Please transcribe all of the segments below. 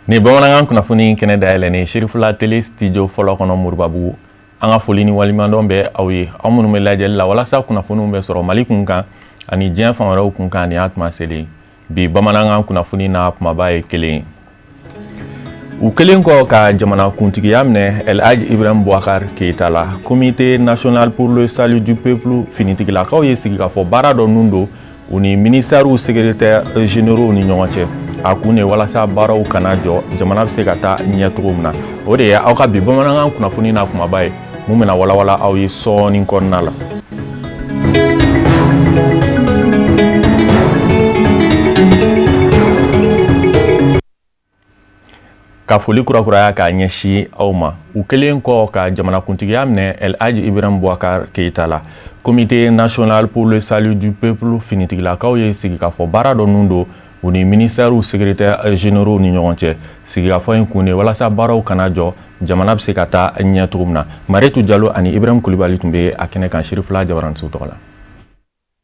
Ni bamanankan kunnafoni kɛnɛ dayɛlɛnnen Cherifla Télé studio fɔlɔ kɔnɔ Moribabugu. An ka foli ni waleɲumandɔn bɛ aw ye, aw minnu bɛ lajɛli la walasa kunnafoniw bɛ sɔrɔ Mali kun kan ani diɲɛ fan wɛrɛw kun kan. Nin y'a tuma selen bi bamanankan kunnafoni na kumaba ye kelen ye. U kɛlen kɔ ka jamana kuntigiya minɛ El Hadj Ibrahim Boubacar Keïta la, Comité national pour le salut du peuple finitigilakaw ye sigikafɔ baara dɔ nun don u ni ministères secrétaires généraux ni ɲɔgɔn cɛ. A kun de walasa baaraw kana jɔ, jamana bɛ se ka taa ɲɛ cogo min na. O de ye aw ka bi bamanankan kunnafoni na kumaba ye, mun bɛna walawala aw ye sɔɔni kɔnɔna la. Ka foli kurakuraya k'a ɲɛsin aw ma. U kɛlen kɔ ka jamanakuntigiya minɛ El Hadj Ibrahim Boubacar Keïta la, Comité national pour le salut du peuple finitigilakaw ye sigikafɔ baara dɔ nun don u ni ministères secrétaires généraux ni ɲɔgɔn cɛ. Sigikafɔ in kun de walasa baaraw kana jɔ, jamana bɛ se ka taa ɲɛ cogo min na. Mariétou Diallo ani Ibrahim Coulibaly tun bɛ a kɛnɛ kan Cherifla Jabaraninso tɔgɔ la.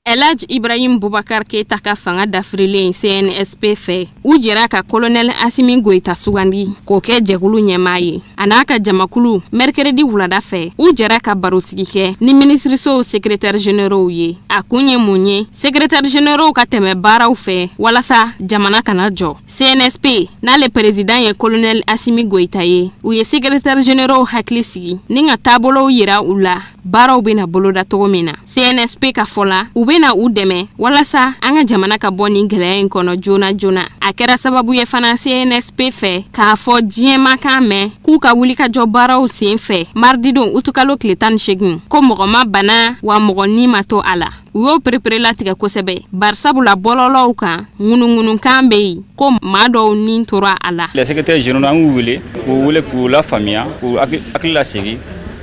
El Hadj Ibrahim Boubacar Keïta ka fanga dafirilen CNSP fɛ, u jɛra ka colonel Assimi Goïta sugandi k'o kɛ jɛkulu ɲɛmaa ye. A n'a ka jamakulu mercredi wulada fɛ, u jɛra ka barosigi kɛ ni minisirisow secrétaire généraux ye. A kun ye mun ye? Secrétaire généraux ka tɛmɛ baaraw fɛ walasa jamana kana jɔ. CNSP n'ale président ye colonel Assimi Goïta ye, u ye secrétaire généraux hakili sigi ni ka taabolow yira u la baaraw bɛna boloda cogo min na. CNSP ka fɔ la, u bɛna u dɛmɛ walasa an ka jamana ka bɔ nin gɛlɛya in kɔnɔ joona joona. A kɛra sababu ye fana CNSP fɛ k'a fɔ diɲɛ kan mɛn k'u ka wulikajɔ baaraw sen fɛ mardi don utukalo tile 18, ko mɔgɔ ma bana wa mɔgɔ ni ma to a la. U y'o perepere latigɛ kosɛbɛ, barisabula bɔlɔlɔw kan ŋunuŋunukan bɛ yen ko maa dɔw ni tora a la. Les secrétaires généraux, an y'u wele, k'u wele k'u lafaamuya, k'u hakili lasegin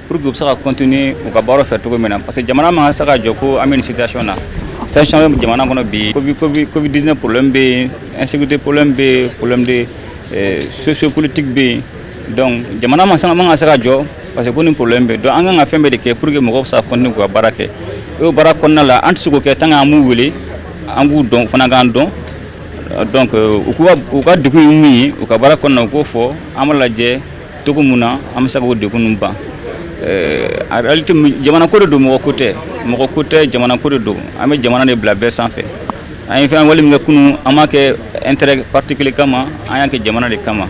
pour que u bɛ se ka continuer u ka baara fɛ cogo min na, parce que jamana man ka se ka jɔ ko an bɛ nin situation na. Situation bɛ jamana kɔnɔ bi, Covid 19 problème bɛ yen, insécurité problème bɛ yen, problème de sociopolitique bɛ yen. Donc jamana man ka se ka jɔ parce que ko nin problème bɛ yen. Donc an kan ka fɛn bɛɛ de kɛ pour que mɔgɔw bɛ se ka continuer k'u ka baara kɛ. O baara kɔnɔna la, an tɛ se k'o kɛ tant que an m'u wele, an k'u dɔn, u fana k'an dɔn. Donc u ka degun ye mun ye u ka baara kɔnɔna na, u k'o fɔ, an b'a lajɛ cogo mun na an bɛ se k'o degun ninnu ban. En réalité, jamana ko de don, mɔgɔ ko tɛ, mɔgɔ ko tɛ, jamana ko de don. An bɛ jamana de bila bɛɛ sanfɛ. An ye fɛn wale min kɛ kunun, an m'a kɛ intérêt particulier kama, an y'a kɛ jamana de kama.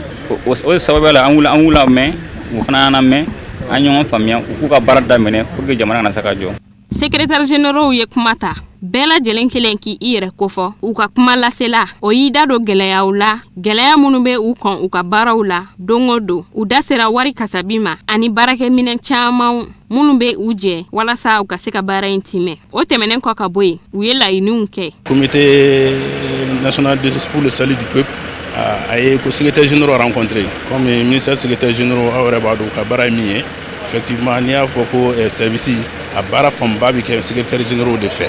O sababuya la, an wulila mɛn, u fana y'an lamɛn, an ɲɔgɔn faamuya, u k'u ka baara daminɛ pour que jamana kana se ka jɔ. Secrétaire généraux ye kuma ta, bɛɛ lajɛlen kelen k'i i yɛrɛ kofɔ. U ka kuma lasela, o y'i da don gɛlɛyaw la, gɛlɛya minnu bɛ u kɔn u ka baaraw la don o don. U da sera wari kasabi ma ani baarakɛminɛn caman minnu bɛ u jɛ walasa u ka se ka baara in timɛ. O tɛmɛnen kɔ ka bɔ yen, u ye laɲiniw kɛ. Comité national pour le salut du peuple a ye ko secrétaire généraux rencontré, comme ministère secrétaire généraux, aw yɛrɛ b'a dɔn u ka baara ye min ye. Effectivement, n'i y'a fɔ ko service a baara fanba bɛ kɛ secrétaire généraux de fɛ.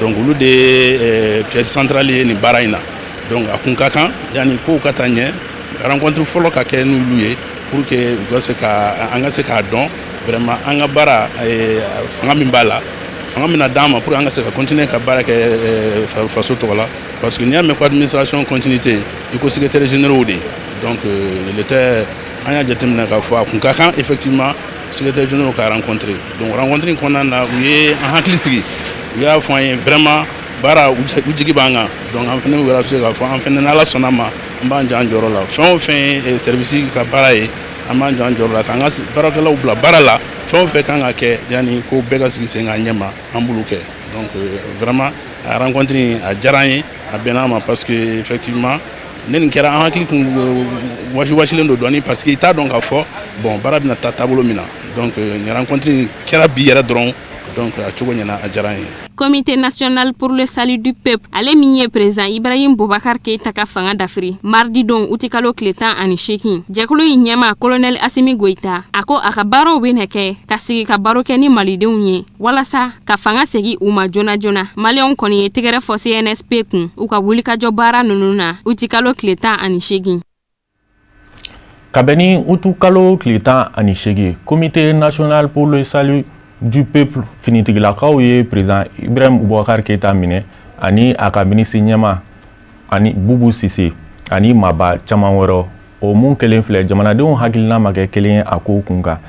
Donc olu de ye pièce centrale ye nin baara in na. Donc a kun ka kan yanni kow ka taa ɲɛ, rencontre fɔlɔ ka kɛ n'olu ye pour que u ka se ka an ka se k'a dɔn vraiment an ka baara fanga min b'a la, fanga min na d'an ma pour que an ka se ka continuer ka baara kɛ faso tɔgɔ la. Parce que n'i y'a mɛn ko administration continuité, i ko secrétaire généraux de. Donc il était, an y'a jateminɛ k'a fɔ a kun ka kan effectivement secrétaire généraux ka rencontrer. Donc rencontre in kɔnɔna na, u ye an hakili sigi, u y'a fɔ an ye vraiment baara u jigi b'an kan. Donc an fana bɛ se k'a fɔ an fana n'Ala sɔnna ma, an b'an jɔ an jɔyɔrɔ la. Fɛn o fɛn ye service ka baara ye, an b'an jɔ an jɔyɔrɔ la k'an ka baarakɛlaw bila baara la. Fɛn o fɛn kan ka kɛ yanni ko bɛɛ ka sigi sen kan ɲɛ ma, an b'olu kɛ. Donc vraiment a rencontre in a diyara an ye, a bɛnna an ma, parce que effectivement ne nin kɛra an hakili kun wasiwasilen don dɔɔni, parce que i t'a dɔn k'a fɔ bon baara bɛna taa taabolo min na. Donc nin rencontre in kɛra bi yɛrɛ dɔrɔn, donc a cogo ɲɛna, a diyara an ye. Comité national pour le salut du peuple, ale min ye président Ibrahim Boubacar Keïta ka fanga dafiri mardi don utikalo tile 18, jɛkulu in ɲɛma colonel Assimi Goïta a ko a ka baaraw bɛna kɛ ka sigi ka baro kɛ ni malidenw ye walasa ka fanga segin u ma joona joona. Maliyɛnw kɔni ye tɛgɛrɛ fɔ CNSP kun u ka wulikajɔ baara ninnu na utikalo tile 18. Kabini utukalo tile 18, Comité national pour le salut du peuple finitigilakaw ye président Ibrahim Boubacar Keïta minɛ ani a ka minisiri ɲɛma ani Bubu Sise ani maaba caman wɛrɛ. O mun kelen filɛ, jamanadenw hakilina ma kɛ kelen ye a ko kun kan.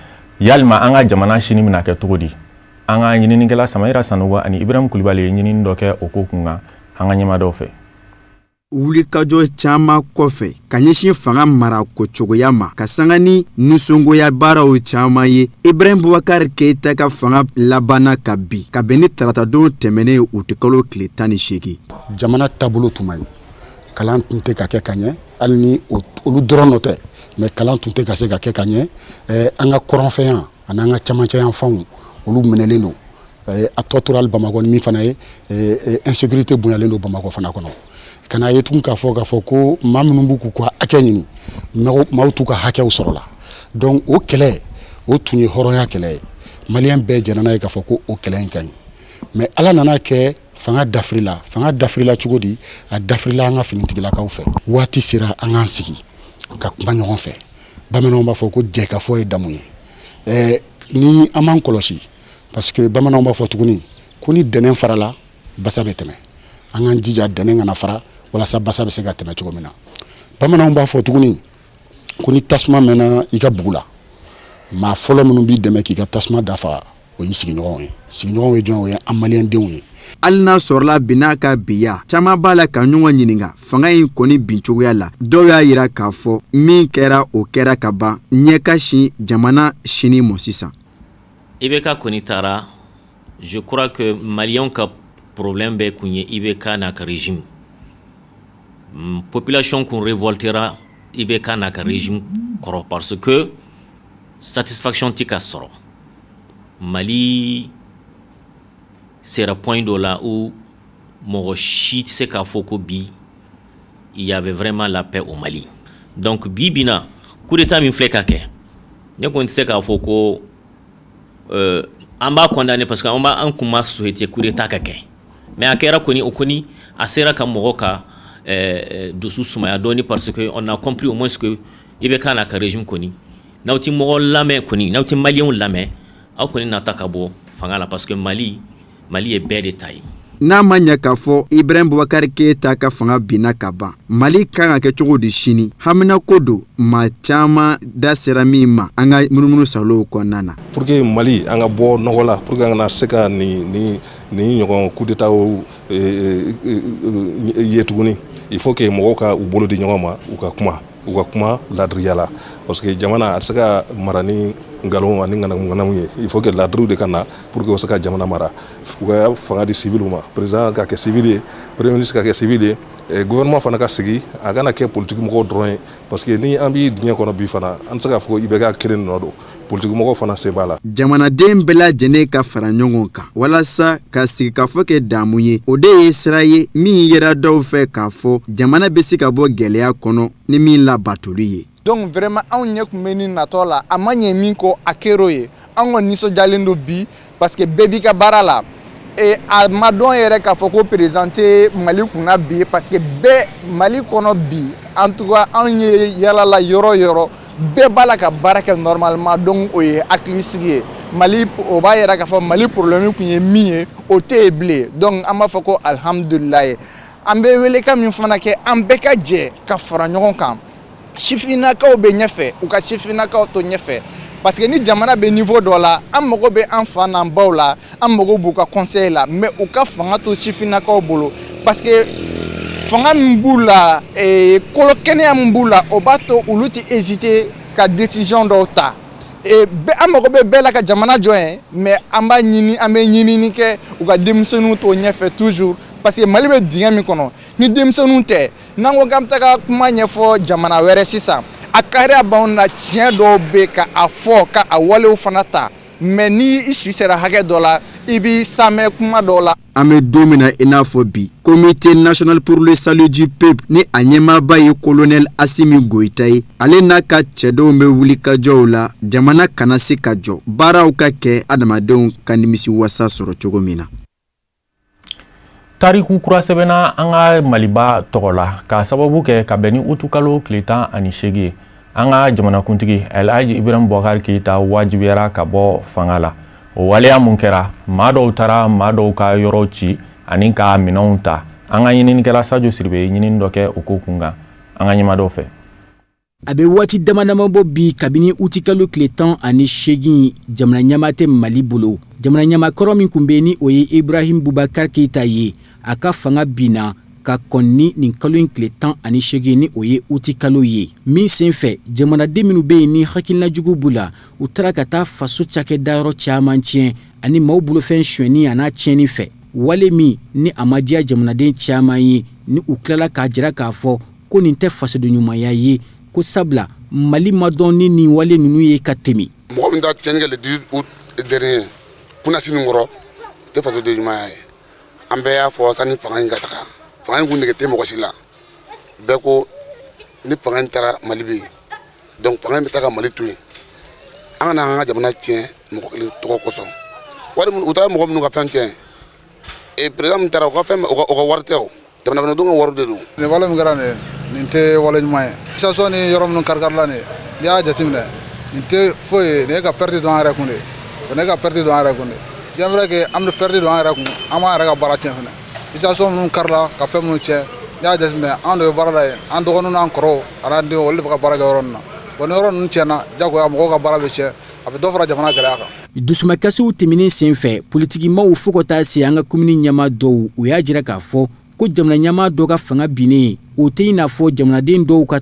Yalima an ka jamana sini bɛna kɛ cogo di? An ka ɲininikɛla Samayira Sanogo ani Ibrahim Kulibali ye ɲinini dɔ kɛ o ko kun kan an ka ɲɛma fɛ. Wulikajɔ caman kɔfɛ ka ɲɛsin fanga mara kocogoya ma ka sanga ni nisɔngoya baaraw caman ye, Ibrahim Boubacar Keïta ka fanga labanna ka bi ka bɛn ni taratadon tɛmɛnen utikalo tile 18. Jamana taabolo tun man ɲi, kalan tun tɛ ka kɛ ka ɲɛ, hali ni olu dɔrɔn nɔ tɛ, mais kalan tun tɛ ka se ka kɛ ka ɲɛ. An ka kɔrɔnfɛyan ani an ka camancɛ yanfanw, olu minɛlen don. A tɔ tora hali Bamakɔ ni min fana ye, insécurité bonyalen don Bamakɔ fana kɔnɔ. Ka n'a ye tuguni k'a fɔ ko maa minnu b'u k'u ka hakɛ ɲini, maaw t'u ka hakɛw sɔrɔ la. Donc o kɛlɛ o tun ye hɔrɔnya kɛlɛ ye, maliyɛn bɛɛ jɛnna n'a ye k'a fɔ ko o kɛlɛ in ka ɲi. Mais Ala nana kɛ fanga dafirila. Fanga dafirila cogo di? A dafirila an ka finitigilakaw fɛ. Waati sera an k'an sigi ka kuma ɲɔgɔn fɛ. Bamananw b'a fɔ ko jɛkafɔ ye damu ye. Ni an m'an kɔlɔsi, parce que bamananw b'a fɔ tuguni ko ni dɛnɛn farala, basa bɛ tɛmɛ. An k'an jija dɛnɛn kana fara walasa basa bɛ se ka tɛmɛ cogo min na. Bamananw b'a fɔ tuguni ko ni tasuma mɛnna i ka bugu la, maa fɔlɔ minnu b'i dɛmɛ k'i ka tasuma dafa, o y'i sigiɲɔgɔnw ye. Sigiɲɔgɔnw ye jɔn? O ye an maliyɛndenw ye. Hali n'a sɔrɔla bi n'a ka biya, caman b'a la ka ɲɔgɔn ɲininka fanga in kɔni bin cogoya la. Dɔw y'a yira k'a fɔ min kɛra, o kɛra ka ban, ɲɛ ka sin jamana sini mɔ sisan. IBK kɔni taara, je crois que maliyɛnw ka problème bɛɛ kun ye IBK n'a ka régime. Population kun révoltera IBK n'a ka régime kɔrɔ parce que satisfaction ti ka sɔrɔ. Mali sera point dɔ la où mɔgɔ si tɛ se k'a fɔ ko bi il y avait vraiment la paix au Mali. Donc bi bi na, coup d'état min filɛ ka kɛ, ne kɔni tɛ se k'a fɔ ko an b'a condamner, parce que an b'a an kun ma souhaiter coup d'état ka kɛ. Mais a kɛra kɔni, o kɔni a sera ka mɔgɔ ka dusu sumaya dɔɔni, parce que on a compris au moins que IBK n'a ka régime kɔni, n'aw ti mɔgɔ lamɛn kɔni, n'aw ti maliyɛnw lamɛn, aw kɔni nata ka bɔ fanga la, parce que Mali ye bɛɛ de ta ye. N'a ma ɲɛ k'a fɔ Ibrahim Boubacar Keïta ka fanga binna ka ban, Mali kan ka kɛ cogo di sini? Haminako don maa caman da sera min ma an ka munumunu salow kɔnɔna na. Pour que Mali an ka bɔ nɔgɔ la, pour que an kana se ka nin ɲɔgɔn coup d'état ye tuguni, il faut que mɔgɔw ka u bolo di ɲɔgɔn ma, u ka kuma ladiriya la, parce que jamana a tɛ se ka mara ni nkalon ani ŋanamu ye. Il faut que ladiriw de ka na pour que u se ka jamana mara. U ka fanga di civil ma, président ka kɛ civil ye, premier ministre ka kɛ civil ye, gouvernement fana ka sigi, a kana kɛ politique mɔgɔw dɔrɔn ye, parce que ni an bɛ diɲɛ kɔnɔ bi fana, an tɛ se k'a fɔ ko IBK kelen nɔ don, politique mɔgɔw fana sen b'a la. Jamanaden bɛɛ lajɛlen ka fara ɲɔgɔn kan walasa ka sigikafɔ kɛ damu ye, o de ye sira ye min yera dɔw fɛ k'a fɔ jamana bɛ se ka bɔ gɛlɛya kɔnɔ ni min labatoli ye. Donc vraiment, anw ɲɛ tun bɛ nin natɔ la, a ma ɲɛ min kɔ, a kɛr'o ye. An kɔni nisɔndiyalen don bi, parce que bɛɛ b'i ka baara la. Et a ma dɔn yɛrɛ k'a fɔ ko président tɛ Mali kunna bi, parce que bɛɛ Mali kɔnɔ bi, en tout cas anw ye yala la yɔrɔ o yɔrɔ, bɛɛ b'a la ka baara kɛ normalement. Donc o ye hakilisigi ye Mali, o b'a yira k'a fɔ Mali problème tun ye min ye, o tɛ yen bilen. Donc an b'a fɔ ko alihamudulilayi. An bɛ welekan min fana kɛ, an bɛɛ ka jɛ ka fara ɲɔgɔn kan. Sifinnakaw bɛ ɲɛfɛ, u ka sifinnakaw to ɲɛfɛ, parce que ni jamana bɛ niveau dɔ la, an mago bɛ an fa n'an baw la, an mago b'u ka conseil la, mais u ka fanga to sifinnakaw bolo, parce que fanga min b'u la, kolo kɛnɛya min b'u la, o b'a to olu tɛ hésiter ka décision dɔw ta. An mago bɛ bɛɛ la ka jamana jɔ yen, mais an b'a ɲini, an bɛ ɲinini kɛ u ka denmisɛnninw to ɲɛfɛ toujours, parce que Mali bɛ dingɛ min kɔnɔ, ni denmisɛnninw tɛ, n'an ko k'an bɛ taga kuma ɲɛfɔ jamana wɛrɛ sisan, a kariya b'anw na. Tiɲɛ dɔw bɛ ka a fɔ ka a walew fana ta, mais ni i si sera hakɛ dɔ la, i b'i samɛ kuma dɔw la. An bɛ don min na i n'a fɔ bi, Comité national pour le salut du peuple ni a ɲɛmaaba ye colonel Asimi Goyita ye, ale n'a ka cɛdenw bɛ wulikajɔw la jamana kana se ka jɔ, baaraw ka kɛ, adamadenw ka nimisi wasa sɔrɔ cogo min na. Tariku kura sɛbɛnna an ka Maliba tɔgɔ la k'a sababu kɛ ka bɛn ni utukalo tile 18 ye. An ka jamanakuntigi Elhaji Ibrahim Boubacar Keïta wajibiyara ka bɔ fanga la. O waleya mun kɛra, maa dɔw taara maa dɔw ka yɔrɔ ci ani ka minɛnw ta. An ka ɲininikɛla Sadio Siribe ye ɲinini dɔ kɛ o ko kun kan, an ka ɲɛma dɔw fɛ. A bɛ waati dama dama bɔ bi, kabini utikalo tile 18, jamana ɲɛmaa tɛ Mali bolo. Jamana ɲɛmaa kɔrɔ min tun bɛ yen, ni o ye Ibrahim Boubacar Keïta ye, a ka fanga binna ka kɔn ni nin kalo in tile 18, ni o ye utikalo ye min senfɛ, jamanaden minnu bɛ yen ni hakilina jugu b'u la, u taara ka taa faso cakɛdayɔrɔ caman tiɲɛ ani maaw bolofɛn sonyɛni a n'a tiɲɛni fɛ. Wale min ni a ma diya jamanaden caman ye, ni u tilala k'a jira k'a fɔ ko nin tɛ fasoden ɲumanya ye, ko sabula Mali ma dɔn ni nin wale ninnu ye ka tɛmɛ. Mɔgɔ min taa tiɲɛni kɛ le 18 août dernier kunasini kɔrɔ, o tɛ fasoden ɲumanya ye. An bɛɛ y'a fɔ sani fanga in ka taga, fanga in kun nege tɛ mɔgɔ si la. Bɛɛ ko ni fanga in taara, Mali bɛ yen. Donc fanga in bɛ taa ka Mali to yen. An kana an ka jamana tiɲɛ mɔgɔ kelen tɔgɔ kosɔn. Wari u taara mɔgɔ minnu ka fɛn tiɲɛ, e président min taara, u ka fɛn, u ka wari tɛ, o jamana kɔnɔdenw ka wari de don. Nin wale min kɛra nin ye, nin tɛ wale ɲuman ye. Station ni yɔrɔ minnu kari-karila nin ye, n'i y'a jateminɛ, nin tɛ foyi ye. Nin ye ka perte don an yɛrɛ kun de ye, nin ye ka perte don an yɛrɛ kun de. Bien vrai que an bɛ perte don an yɛrɛ kun, an b'an yɛrɛ ka baara tiɲɛ fɛnɛ. Station minnu karila ka fɛn minnu tiɲɛ, n'i y'a jateminɛ, anw de bɛ baara la yen. An dɔgɔninw n'an kɔrɔw an'an denw, olu de bɛ ka baara kɛ yɔrɔ ninnu na. Bon, ni yɔrɔ ninnu tiɲɛna, jagoya mɔgɔw ka baara bɛ tiɲɛ, a bɛ dɔ fara jamana gɛlɛya kan. Dusumakasiw tɛmɛnen senfɛ, politikimaw fo ka taa se an ka komini ɲɛmaa dɔw, u y'a jira k'a fɔ ko jamana ɲɛmaa dɔ ka fanga binnen, o tɛ i n'a fɔ jamanaden dɔw ka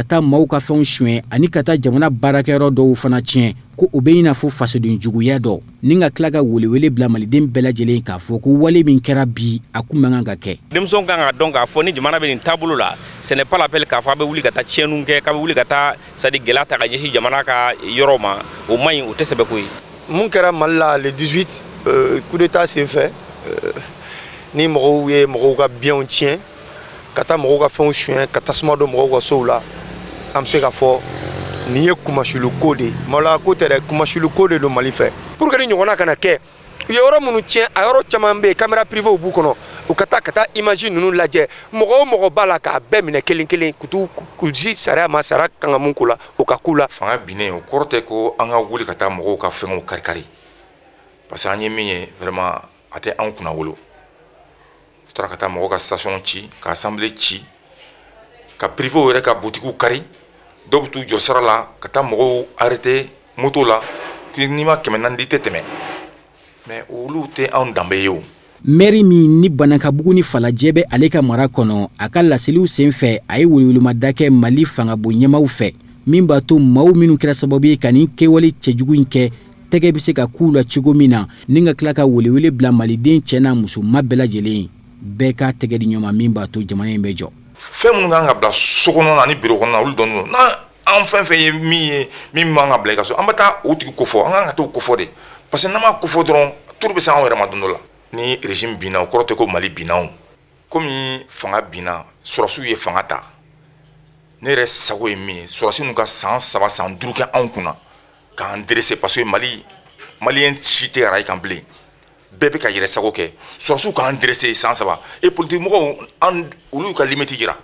taa maaw ka fɛnw suɲɛ ani ka taa jamana baarakɛyɔrɔ dɔw fana tiɲɛ, ko o bɛ i n'a fɔ fasoden juguya dɔ, ni ka tila ka welewele bila maliden bɛɛ lajɛlen k'a fɔ ko wale min kɛra bi, a kun man kan ka kɛ. Denmisɛnw kan ka dɔn k'a fɔ ni jamana bɛ nin taabolo la, ce n'est pas la peine k'a fɔ a bɛ wuli ka taa tiɲɛniw kɛ, k'a bɛ wuli ka taa, c'est à dire gɛlɛya ta ka ɲɛsin jamana ka yɔrɔ ma. O man ɲi, o tɛ sɛbɛ ko ye. Mun kɛra Mali la le 18, coup d'état senfɛ, ni mɔgɔw ye mɔgɔw ka bienw tiɲɛ, ka taa mɔgɔw ka fɛnw suɲɛ, ka tasuma don mɔgɔw ka sow la, an bɛ se k'a fɔ nin ye kumasulu ko de ye. Maloya ko tɛ dɛ, kumasulu ko de don Mali fɛ. Pour que ni ɲɔgɔnna kana kɛ, u ye yɔrɔ minnu tiɲɛ, a yɔrɔ caman bɛ yen, caméra privée b'u kɔnɔ, u ka taa image ninnu lajɛ. Mɔgɔ o mɔgɔ b'a la, k'a bɛɛ minɛ kelen kelen, k'u t'u k'u di sariya ma. Sariya kan ka mun k'u la, o ka k'u la. Fanga binnen, o kɔrɔ tɛ ko an ka wuli ka taa mɔgɔw ka fɛngɛw kari-kari, parce que an ye min ye, vraiment a tɛ anw kunna wolo. U taara ka taa mɔgɔw ka station ci, ka assemblée ci, ka privéw yɛrɛ ka butigiw kari. Dɔw bɛ t'u jɔ sira la ka taa mɔgɔw arrêter moto la n'i ma 400 di, i tɛ tɛmɛ. Mais olu tɛ anw danbe ye o. Mɛri min ni Banakabugu ni Falajɛ bɛ ale ka mara kɔnɔ, a ka laseliw senfɛ, a ye welewelemada kɛ Mali fangabon ɲɛmaw fɛ min b'a to maaw minnu kɛra sababu ye ka nin kɛwale cɛjugu in kɛ, tɛgɛ bɛ se ka k'u la cogo min na, ni ka tila ka welewele bila maliden cɛ n'a musoma bɛɛ lajɛlen, bɛɛ k'a tɛgɛ di ɲɔgɔn ma min b'a to jamana in bɛ jɔ. Fɛn minnu kan ka bila so kɔnɔ ani biro kɔnɔ, olu dɔnnen don. N'a an fɛn fɛn ye min ye min man ka bila i ka so, an bɛ taa o tigi kofɔ. An kan ka t'o kofɔ de, parce que n'an m'a kofɔ dɔrɔn, turu bɛ se anw yɛrɛ ma don dɔ la. Ni régime binna, o kɔrɔ tɛ ko Mali binna. O komi fanga binna, sɔrɔsiw ye fanga ta. Ne yɛrɛ sago ye min ye, sɔrɔsi ninnu ka san 3, san 5 kɛ anw kunna k'an dresser, parce que Mali malien si tɛ arayi kan bilen, bɛɛ bɛ ka yɛrɛ sago kɛ. Sɔrɔsiw k'an dresser san 3 et politique mɔgɔw, an olu ka limite jira.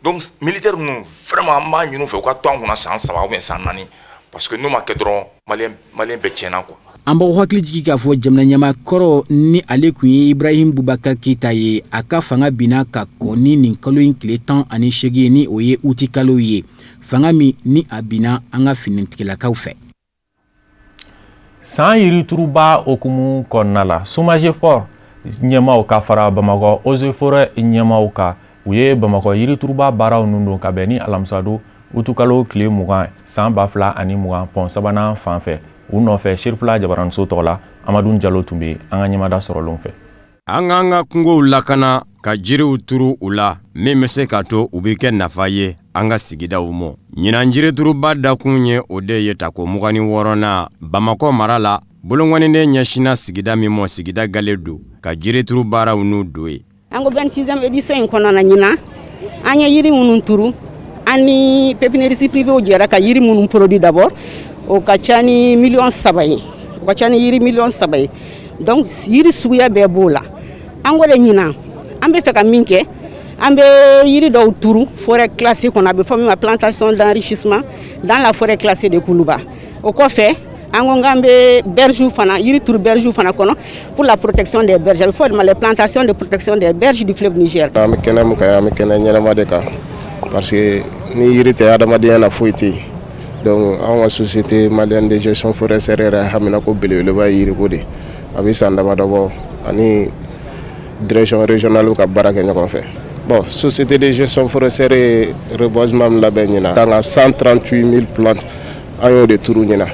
Donc militaire ninnu, vraiment an b'a ɲini u fɛ u ka to an kunna san 3 ou bien san 4, parce que n'o ma kɛ dɔrɔn, malien bɛɛ tiɲɛna quoi. An b'aw hakili jigi k'a fɔ jamana ɲɛmaa kɔrɔ ni ale tun ye Ibrahim Boubacar Keïta ye, a ka fanga binna ka kɔn ni nin kalo in tile 18, ni o ye uti kalo ye, fanga min ni a binna an ka finitigilakaw fɛ. San yirituruba hukumu kɔnɔna la, SOMAGEFOR ɲɛmaw ka fara Bamakɔ Eaux et Forêts ɲɛmaw kan, u ye Bamakɔ yirituruba baaraw nun don ka bɛn ni alamisadon utukalo tile 20 san 2020, pɔn sabanan fan fɛ. U nɔfɛ, Serifula Jabaraniso tɔgɔ la, Amadu Jalo tun bɛ an ka ɲɛmada sɔrɔlenw fɛ. An k'an ka kungow lakana, ka jiriw turu u la min bɛ se ka to u bɛ kɛ nafa ye an ka sigidaw ma. Ɲinan jirituruba dakun ye o de ye tako 26nan Bamakɔ mara la. Bolonkɔniden ɲɛsinna sigida min ma, sigida gale don ka jirituru baaraw n'u don ye. An ko 26e édition in kɔnɔna ɲinan, an ye yiri minnu turu, an ni pépiniériste privéw jɛra ka yiri minnu produit d'abord, o ka ca ni miliyɔn 3 ye, o ka ca ni yiri miliyɔn 3 ye. Donc yiri suguya bɛɛ b'o la. An ko de ɲinan, an bɛ fɛ ka min kɛ, An bɛ yiri dɔw turu forêt classée kɔnɔ, a bɛ fɔ min ma plantation d'enrichissement dans la forêt classée de Koulouba. O kɔfɛ, an ko k'an bɛ berges fana, yiri turu berges fana kɔnɔ pour la protection des berges, a bɛ fɔ o de ma les plantations de protection des berges du fleuve Niger. An bɛ kɛnɛ min kan, an bɛ kɛnɛ ɲɛnama de kan, parce que ni yiri tɛ adamadenya na foyi tɛ yen. Donc anw ka société malienne de gestion forestière yɛrɛ haminako belebeleba ye yiriko de. A bɛ san damadɔ bɔ, ani direction régionale ka baara kɛ ɲɔgɔn fɛ. Bon, société de gestion forestière ye reboisement min labɛn ɲinan, kan ka 138 000 plantes, an y'o de turu ɲinan.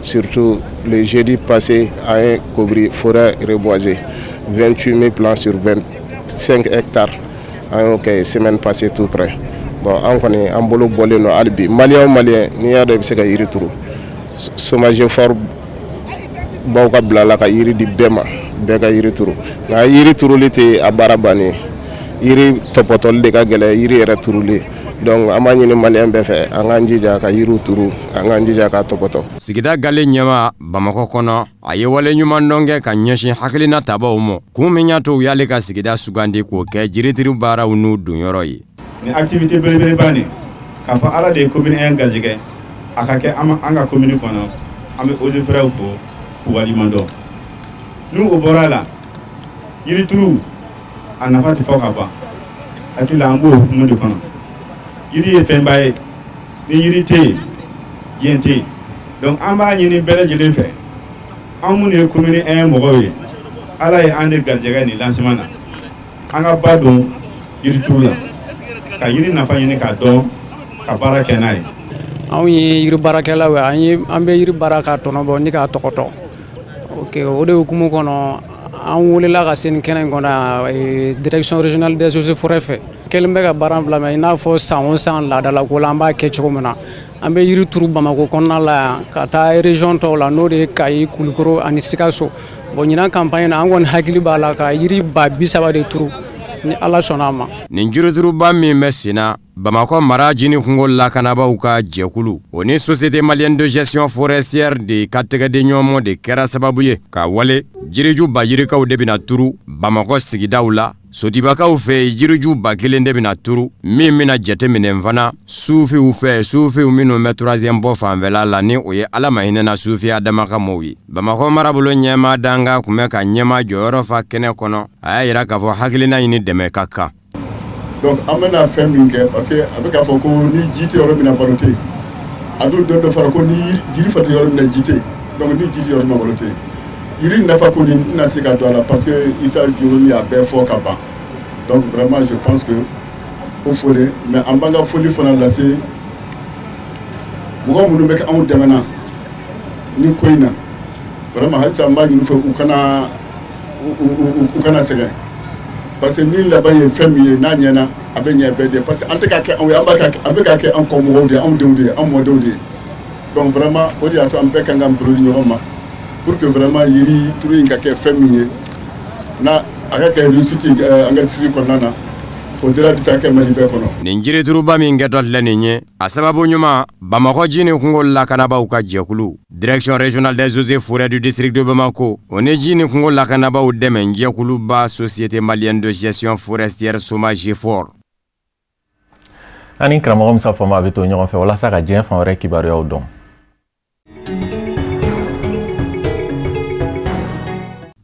Surtout le jeudi passé, an ye Kobiri forêt reboisée, 28 000 plants sur 25 hectares, an y'o kɛ semaine passée tout près. Bon, an kɔni an bolo bɔlen don hali bi. Malien o malien, n'i y'a dɔn i bɛ se ka yiri turu, SOMAGEFOR baw ka bila la ka yiri di bɛɛ ma, bɛɛ ka yiri turu. Nka yiri turuli tɛ a baara bannen ye, yiri tɔpɔtɔli de ka gɛlɛn yiri yɛrɛ turuli. Donc an b'a ɲini malien bɛɛ fɛ, an k'an jija ka yiriw turu, an k'an jija k'a tɔpɔtɔ. Sigida gale ɲɛma Bamakɔ kɔnɔ, a ye wale ɲuman dɔn kɛ ka ɲɛsin hakilina tabaw ma, kun min y'a to u y'ale ka sigida sugandi k'o kɛ jirituru baaraw n'u donyɔrɔ ye. Ni activité belebeleba nin, k'a fɔ Ala de ye commune 1 garijɛgɛ a ka kɛ an ka commune kɔnɔ, an bɛ eaux et forêts fo k'u waleɲuman dɔn. N'u o bɔra a la, yirituru a nafa tɛ fɔ ka ban. Hakili la an b'o hukumu de kɔnɔ. Yiri ye fɛnba ye, ni yiri tɛ yen, diɲɛ tɛ yen. Donc an b'a ɲini bɛɛ lajɛlen fɛ, an minnu ye commune 1 mɔgɔw ye, Ala ye an de garijɛgɛ nin lancement na, an ka ba don yirituru la, ka yiri nafa ɲini k'a dɔn, ka baara kɛ n'a ye. Anw ye yiri baarakɛlaw ye, an bɛ yiri baara k'a tɔnɔ bɔ ni k'a tɔgɔtɔ. Ok, o de hukumu kɔnɔ, an welela ka se nin kɛnɛ in kɔnɔ direction régionale des eaux et forêts fɛ. Kɛlen bɛ ka baara bila mɛ i n'a fɔ san o san laadalako la an b'a kɛ cogo min na. An bɛ yiri turu Bamakɔ kɔnɔna la yan ka taa région tɔw la, n'o de ye Kayi, Kulukoro ani Sikaso. Bon, ɲinan campagne na, an kɔni hakili b'a la ka yiri 30 000 de turu ni Ala sɔnna a ma. Nin jirituruba min bɛ sen na, Bamakɔ mara ji ni kungo lakanabaw ka jɛkulu, o ni société malienne de gestion forestière de ka tɛgɛdiɲɔgɔnmɔ de kɛra sababu ye ka wale jiriju ba yirikaw de bɛna turu Bamakɔ sigidaw la. Sotibakaw fɛ yen, jiriju 1000 de bɛna turu, min bɛna jateminɛ fana sufiw fɛ, sufiw minnu bɛ troisième bɔ fanfɛla la, ni o ye Ala ma hinɛna sufiya dama ka mɔw ye. Bamakɔ marabolo ɲɛmaa danga tun bɛ ka ɲɛmaa jɔyɔrɔ fa kɛnɛ kɔnɔ, a y'a yira k'a fɔ hakilina ɲini dɛmɛ ka kan. Donc an bɛna fɛn min kɛ, parce que a bɛ k'a fɔ ko ni ji tɛ yɔrɔ min na, balo tɛ yen. A dun don dɔ fɔra ko ni jiri fana tɛ yɔrɔ min na, ji tɛ yen. Donc ni ji tɛ yɔrɔ min na, balo tɛ yen. Yiri nafa ko nin tɛna se ka don a la, parce que Issa Jolomi y'a bɛɛ fɔ ka ban. Donc vraiment je pense que o foli, mais an b'an ka foli fana lase mɔgɔ minnu bɛ kɛ anw dɛmɛ na ni ko in na. Vraiment halisa an b'a ɲini u fɛ, u kana sɛgɛn, parce que ni laban ye fɛn min ye, n'a ɲɛna, a bɛ ɲɛ bɛɛ de, parce que an tɛ k'a kɛ anw ye, an b'a kɛ, an bɛ k'a kɛ an kɔmɔgɔw de ye, anw denw de ye, an mɔdenw de ye. Donc vraiment o de y'a to an bɛɛ kan k'an bolo di ɲɔgɔn ma pour que vraiment yiri turu in ka kɛ fɛn min ye, n'a a ka kɛ réussite an ka district kɔnɔna na, o dira bɛ se ka kɛ Mali bɛɛ kɔnɔ. Nin jirituruba min kɛtɔ filɛ nin ye, a sababu ɲuman, Bamakɔ ji ni kungo lakanabaw ka jɛkulu, direction régionale des eaux et forêts du district de Bamako, o ni ji ni kungo lakanabaw dɛmɛ jɛkuluba société malienne de gestion forestière SOMAGEFOR. Ani karamɔgɔ Musa Fama bɛ to ɲɔgɔn fɛ walasa ka diɲɛ fan wɛrɛ kibaruyaw dɔn.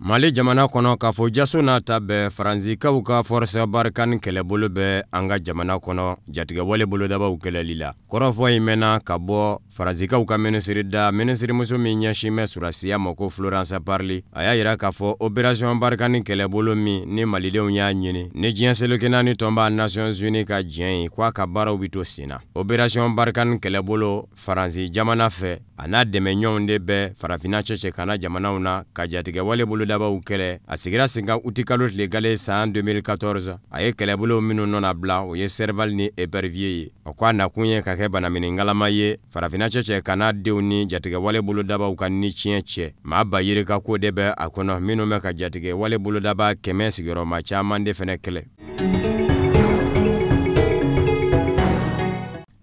Mali jamana kɔnɔ, k'a fɔ jaso n'a ta bɛɛ, Faransikaw ka force Barkhane kɛlɛbolo bɛ an ka jamana kɔnɔ jatigɛwale bolodabaw kɛlɛli la. Kɔrɔfɔ in mɛnna ka bɔ Faransikaw ka minisiri da, minisirimuso min ɲɛsin bɛ surasiya ma ko Florence Parly. A y'a yira k'a fɔ opération Barkhane kɛlɛbolo min ni malidenw y'a ɲini ni diɲɛ seleke naani tɔnba Nations Unies ka diɲɛ ye, k'a ka baaraw bɛ to sen na. Opération Barkhane kɛlɛbolo Faransi jamana fɛ, a n'a dɛmɛɲɔgɔnw de bɛ farafinna cɛcɛ kana jamanaw na ka jatigɛwale bolodabaw kɛlɛ. A sigira sen kan utikalo tile gale san 2014. A ye kɛlɛbolo minnu nɔna bila, o ye Serval ni Épervier ye. O ko a nakun ye ka kɛ banaminikalama ye farafinna cɛcɛ kana denw ni jatigɛwale bolodabaw ka ni tiɲɛ cɛ. Maa ba yirika ko de bɛ a kɔnɔ minnu bɛ ka jatigɛwale bolodaba 100 sigiyɔrɔma caman de fɛnɛ kɛlɛ.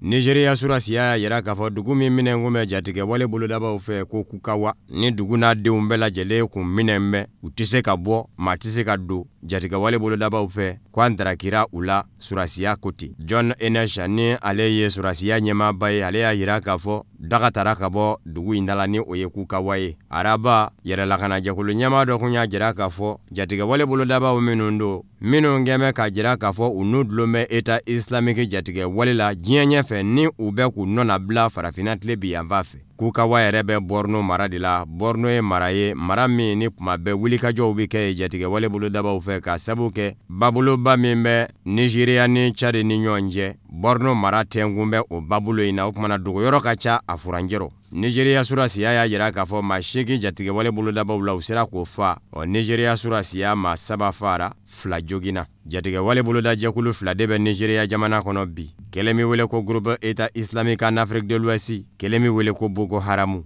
Nigeriya surasiya y'a yira k'a fɔ dugu min minɛn kun bɛ jatigɛ wale bolodabaw fɛ ko Kukawa ni dugu n'a denw bɛɛ lajɛlen kun minɛn bɛ u tɛ se ka bɔ maa tɛ se ka don jatigɛ wale bolodabaw fɛ ko an darakira u la surasiya ko ten. John Enesha ni ale ye surasiya ɲɛmaaba ye, ale y'a yira k'a fɔ daga tara ka bɔ dugu in da la ni o ye Kukawa ye. Araba yɛrɛlakanajɛkulu ɲɛmaa dɔ kun y'a jira k'a fɔ jatigɛ wale bolodabaw minnu don minnu kɛn bɛ k'a jira k'a fɔ u n'u dulon bɛ État islamique jatigɛ wale la diɲɛ ɲɛfɛ ni u bɛ k'u nɔnabila farafinna tile bi yanfan fɛ. Kukawa yɛrɛ bɛ Borno mara de la. Borno ye mara ye, mara min ni kuma bɛɛ wulikajɔw bɛ kɛ yen jatigɛ wale bolodabaw fɛ ka sabu kɛ baboloba min bɛ Nigeriya ni Tchad ni ɲɔgɔn cɛ. Borno mara tɛnkun bɛ o babolo in na, o kumana dogoyɔrɔ ka ca a furancɛ rɔ. Nigeriya surasiya y'a jira k'a fɔ maa 8 jatigɛ wale bolodabaw la u sera k'o fa. Ɔ Nigeriya surasiya maa 3 fara, 2 joginna. Jatigɛ wale bolodajɛkulu 2 de bɛ Nigeriya jamana kɔnɔ bi. Kelen min wele ko Groupe État islamique en Afrique de l'Ouest, kelen min wele ko Boko Haram.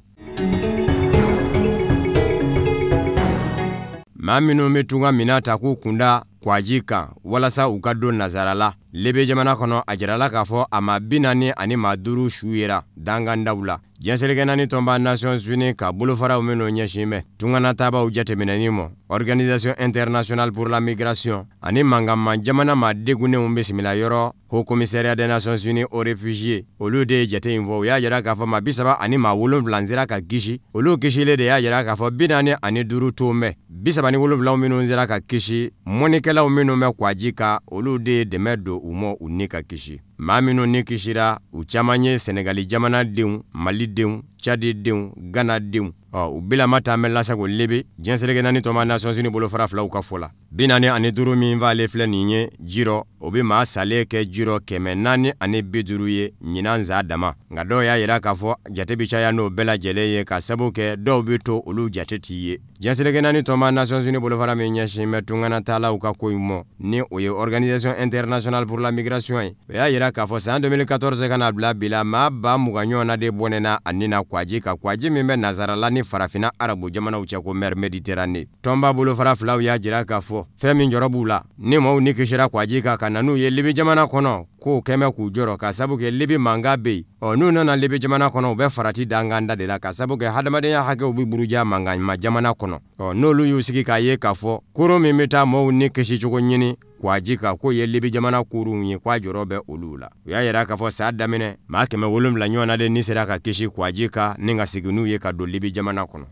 Maa minnu bɛ tunga minɛn ta k'u kunda kwaji kan walasa u ka don nazara la Libi jamana kɔnɔ, a jirala k'a fɔ a maa 45 su yera dangandaw la. Diɲɛ seleke naani tɔnba Nations Unies ka bolofaraw minnu ɲɛsin bɛ tunganatabaw jateminɛni ma, Organisation internationale pour la migration ani mankanman jamana maa degunnenw bisimila yɔrɔ Haut Commissariat des Nations Unies aux réfugiés, olu de ye jate in fɔ. U y'a jira k'a fɔ maa 37 sera ka kisi. Olu kisilen de y'a jira k'a fɔ 45 ton bɛ 37 minnu sera ka kisi. Mɔnikɛlaw minnu bɛ kwaji kan, olu de ye dɛmɛ don u ma u ni ka kisi. Maa minnu ni kisira, u caman ye Senegali jamanadenw, Malidenw, Tchadidenw, Ghanadenw. Ɔ u bilama taa bɛ lasago Libi diɲɛ seleke naani tɔnba Nations Unies bolofara filaw ka fɔ la. 45 min f'ale filɛ nin ye jirɔ, o bɛ maa salen kɛ jirɔ 450 ye ɲinan za dama. Nka dɔw y'a jira k'a fɔ jate bɛ caya n'o bɛɛ lajɛlen ye ka sabu kɛ dɔw bɛ to olu jate t'i ye. Diɲɛ seleke naani tɔnba Nations Unies bolofara min ɲɛsin bɛ tunganataalaw ka ko in ma ni o ye Organisation internationale pour la migration ye, o y'a jira k'a fɔ san 2014 ka na bila bi la maa 20,000 ɲɔgɔnna de bɔnɛna a ni na kwaji kan, kwaji min bɛ nazarala ni farafinna arabu jamanaw cɛ ko mer Méditerranée. Tɔnba bolofara filaw y'a jira k'a fɔ fɛn min jɔrɔ b'u la ni maaw ni kisira kwaji kan ka na n'u ye Libi jamana kɔnɔ, k'o kɛmɛ k'u jɔrɔ ka sabu kɛ Libi mankan bɛ yen. Ɔ n'u nana Libi jamana kɔnɔ, u bɛ farati danganda de la ka sabu kɛ hadamadenya hakɛw bɛ buruja mankanma jamana kɔnɔ. Ɔ n'olu y'u sigi k'a ye k'a fɔ koro min bɛ taa maaw ni kisi cogo ɲini kwaji kan k'o ye Libi jamana kurunw ye, k'a jɔrɔ bɛ olu la. U y'a yira k'a fɔ san daminɛ maa 700 ɲɔgɔnna de ni sera ka kisi kwaji kan ni ka segin n'u ye ka don Libi jamana kɔnɔ.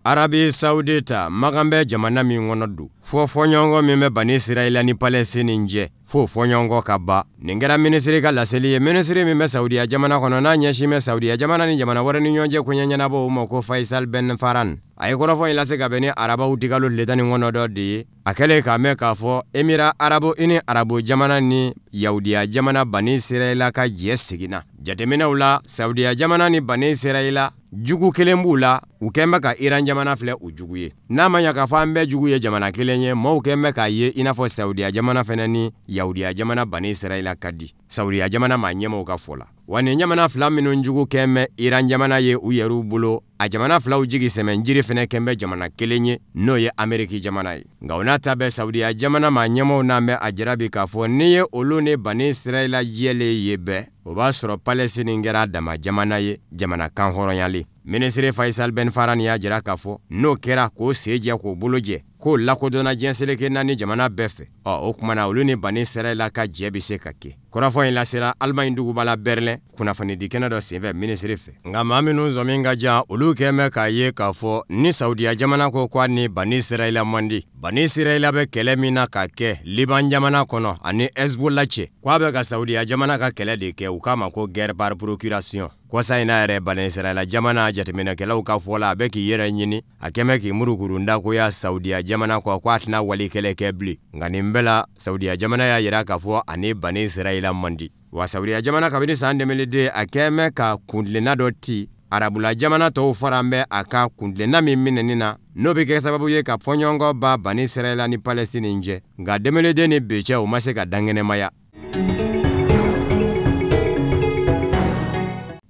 Arabie Saoudite magan bɛ jamana min kɔnɔ don, fɔ fɔɲɔgɔnkɔ min bɛ Bani Israɛla ni Palestine cɛ, fo fɔɲɔgɔnkɔ ka ban. Nin kɛra minisiri ka laseli ye, minisiri min bɛ Saudiya jamana kɔnɔ n'a ɲɛsin bɛ Saudiya jamana ni jamana wɛrɛ ni ɲɔgɔn cɛ koɲɛ ɲɛnabɔ, o ma ko Faisal Ben Farhan. A ye kɔrɔfɔ in lase ka bɛn ni araba utikalo tile 19 de ye. A kɛlen k'a mɛn k'a fɔ Émirats arabes unis arabu jamana ni Yahudiya jamana Bani Israɛla ka jɛ seginna. Jateminɛw la, Saudiya jamana ni Bani Israɛla jugu kelen b'u la, u kɛn bɛ ka Iran jamana filɛ u jugu ye. N'a ma ɲɛ k'a fɔ an bɛɛ jugu ye jamana kelen ye, maaw kɛn bɛ k'a ye i n'a fɔ Saudiya jamana fɛnɛ ni Yahudiya jamana Bani Israɛla ka di. Saudiya jamana maa ɲɛmaaw ka fɔ la. Wa nin jamana fila minnu jugu kɛn bɛ Iran jamana ye u yɛrɛw bolo, a jamana filaw jigi sɛmɛ jiri fɛnɛ kɛn bɛ jamana kelen ye, n'o ye Ameriki jamana ye. Nka o n'a ta bɛɛ, Saudiya jamana maa ɲɛmaaw n'an bɛ a jira bi k'a fɔ n'i ye olu ni Bani Israɛla jɛlen ye bɛɛ, o b'a sɔrɔ Palestine kɛra dama jamana ye, jamana kan hɔrɔnyalen. Minisiri Faisal Ben Farhan y'a jira k'a fɔ n'o kɛra k'o sen jɛ k'o bolo jɛ, k'o lakodɔnna diɲɛ seleke naani jamana bɛɛ fɛ. Ɔ o kumana olu ni Bani Israɛla ka jɛ bɛ se ka kɛ. Kɔrɔfɔ in lasera Allemagne duguba la Berlin kunnafonidi kɛnɛ dɔ senfɛ minisiri fɛ. Nka maa minnu sɔmi ka jan, olu kɛn bɛ k'a ye k'a fɔ ni Saudiya jamana ko k'a ni Bani Israɛla man di, Bani Israɛla bɛ kɛlɛ min na ka kɛ Liban jamana kɔnɔ ani Hezbollah cɛ, k'a bɛ ka Saudiya jamana ka kɛlɛ de kɛ, u k'a ma ko guerre par procuration. Kɔsa in n'a yɛrɛ Bani Israɛla jamana jateminɛkɛlaw ka fɔ la, a bɛ k'i yɛrɛ ɲini, a kɛn bɛ k'i murukurunda koya Saudiya jamana kɔ k'a tɛna wali kɛlɛ kɛ bilen. Nka nin bɛɛ la, Saudiya jamana y'a jira k'a fɔ ani Bani Israɛla man di. Wa Saudiya jamana kabini san 2002 a kɛn bɛ ka kuntilenna dɔ ti arabula jamana tɔw fara bɛ a ka kuntilenna min minɛni na, n'o bɛ kɛ sababu ye ka fɔɲɔgɔnkɔ ba Bani Israɛla ni Palestine cɛ. Nka 2002 ni bi cɛ, o ma se ka dankɛnɛmaya.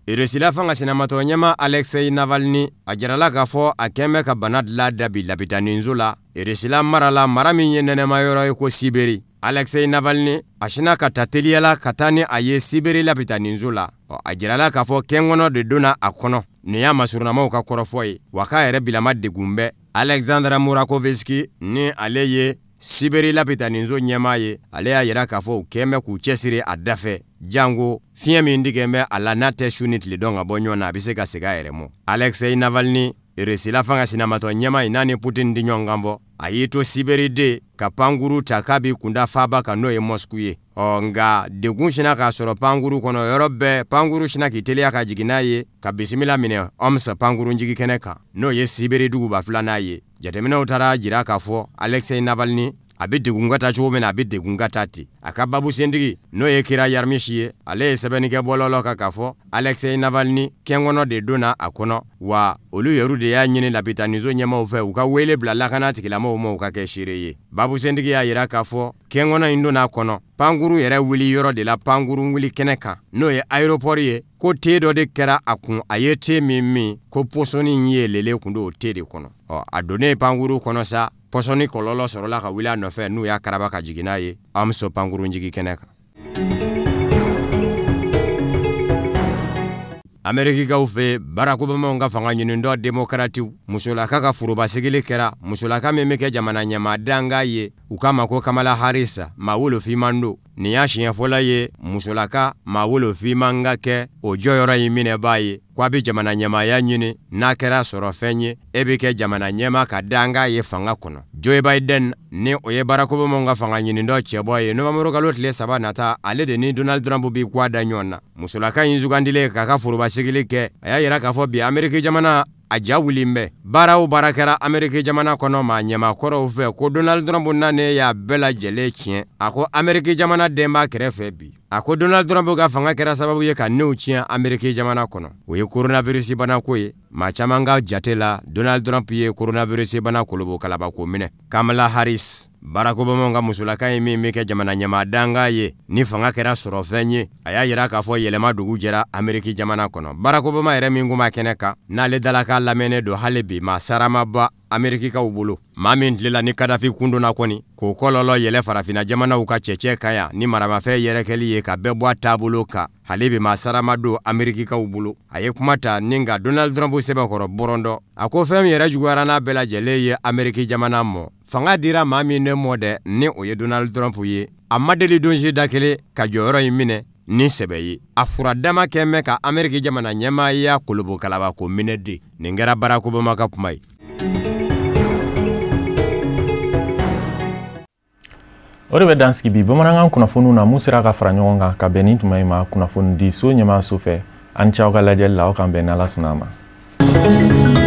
Irisila fanga sinamatɔ ɲɛma Alexei Navalny, a jirala k'a fɔ a kɛn bɛ ka bana dilan da bi lapitaninso la Irisila mara la, mara min ye nɛnɛma yɔrɔ ye ko Siberi. Alexei Navalny a sinna ka ta teliya la ka taa ni a ye Sibiri lapitaninso la. Ɔ, a jirala k'a fɔ kɛnkɔnɔ de donna a kɔnɔ. Nin y'a masurunnamaw ka kɔrɔfɔ ye, wa k'a yɛrɛ bilama degun bɛ. Alexandra Murakovski ni ale ye Sibiri lapitaninso ɲɛmaa ye, ale y'a yira k'a fɔ u kɛn bɛ k'u cɛsiri a dafɛ, jango fiɲɛ min tigɛ bɛ a la n'a tɛ su ni tile dɔn ka bɔ ɲɔgɔn na, a bɛ se ka segin a yɛrɛ mɔ. Alexei Navalny, Russie fanga sinamatɔ ɲɛmaa in, n'a ni Putin di ɲɔgɔn kan bɔ, a y'i to Sibiri de ka pankuru ta k'a b'i kunda faaba kan, n'o ye Moscou ye. Ɔ, nka degun sinna k'a sɔrɔ pankuru kɔnɔ yɔrɔ bɛɛ, pankuru sinna k'i teliya ka jigin n'a ye ka bisimila minɛ Omsk pankurun jigin kɛnɛ kan, n'o ye Sibiri duguba filanan ye. Jateminɛw taara jira k'a fɔ Alexei Navalny a bɛ degun ka taa cogo min na, a bɛ degun ka taa ten. A ka babusentigi, n'o ye Kira Yarmisi ye, ale ye sɛbɛnni kɛ bɔlɔlɔ kan k'a fɔ Alexei Navalny kɛnkɔnɔ de donna a kɔnɔ, wa olu yɛrɛ de y'a ɲini lapitaniso ɲɛmaaw fɛ u ka wele bila lakana tigilamɔgɔw ma u ka kɛ seere ye. Babusentigi y'a jira k'a fɔ kɛnkɔnɔ in donna a kɔnɔ pankuru yɛrɛ wuli yɔrɔ de la, pankuru wuli kɛnɛ kan, n'o ye aéroport ye, ko te dɔ de kɛra a kun, a ye te min ko pɔsɔni in yeelelen kun don o te de kɔnɔ. Ɔ, a donnen pankuru kɔnɔ sa, pɔsɔni kɔlɔlɔ sɔrɔla ka wuli a nɔfɛ, n'u y'a karaba ka jigin n'a ye Omsk pankurun jigin kɛnɛ kan. Amerikikaw fɛ, Barack Obama ka fanga ɲinitɔ démocratiw, musolaka ka foroba sigili kɛra, musolaka min bɛ kɛ jamana ɲɛmaa danga ye, u k'a ma ko Kamala Harris, maa wolofinman don. Nin y'a siɲɛ fɔlɔ ye musolaka maa wolofinman ka kɛ o jɔyɔrɔ in minɛbaa ye, k'a bɛ jamana ɲɛmaaya ɲini, n'a kɛra sɔrɔfɛn ye, e bɛ kɛ jamana ɲɛmaa ka danga ye fanga kɔnɔ. Joe Biden ni o ye Barack Obama ka fanga ɲinitɔ cɛbɔ ye, novembre kalo tile 3 nata, ale de ni Donald Trump b'i kɔ da ɲɔgɔn na. Musolaka in sugandilen k'a ka foroba sigili kɛ, a y'a yira k'a fɔ bi Ameriki jamana a ja wulilen bɛ. Baara o baara kɛra Ameriki jamana kɔnɔ maa ɲɛmaakɔrɔw fɛ, ko Donald Trump nanen y'a bɛɛ lajɛlen tiɲɛ. A ko Ameriki jamana den b'a kɛrɛfɛ bi. A ko Donald Trump ka fanga kɛra sababu ye ka niw tiɲɛ Ameriki jamana kɔnɔ. O ye coronavirus bana ko ye. Maa caman ka jate la, Donald Trump ye coronavirus bana kolobo kalabako minɛ. Kamala Harris, Barack Obama ka musolaka ye min bɛ kɛ jamana ɲɛmaa danga ye, ni fanga kɛra sɔrɔfɛn ye, a y'a yira k'a fɔ yɛlɛma dugu jɛra Ameriki jamana kɔnɔ. Barack Obama yɛrɛ min kun b'a kɛnɛ kan, n'ale dalakan lamɛnnen don hali bi, maa sara ma bɔ Amerikikaw bolo. Maa min tilela ni Kadafi kundonna kɔni, k'o kɔlɔlɔ yɛlɛ farafinna jamanaw ka cɛcɛ kan yan ni maramafɛn yɛrɛkɛli ye ka bɛɛ bɔ a taabolo kan, hali bi maa sara ma don Amerikikaw bolo. A ye kuma ta ni ka Donald Trump sɛbɛkɔrɔ bɔrɔndɔ. A ko fɛn min yɛrɛ juguyara n'a bɛɛ lajɛlen ye Ameriki jamana mɔ, fanga dira maa min ne mɔ dɛ, ni o ye Donald Trump ye, a ma deli don si da kelen ka jɔyɔrɔ in minɛ ni sɛbɛ ye. A fura dama kɛ mɛ ka Ameriki jamana ɲɛmaaya kolobo kalabako minɛ de. Nin kɛra Barack Obama ka kuma ye. O de bɛ dan sigi bi bamanankan kunnafoniw na mun sera ka fara ɲɔgɔn kan ka bɛn ni tuma in ma kunnafoni di so ɲɛmaaso fɛ. An ni ce aw ka lajɛli la, aw k'an bɛn n'Ala sɔnna a ma.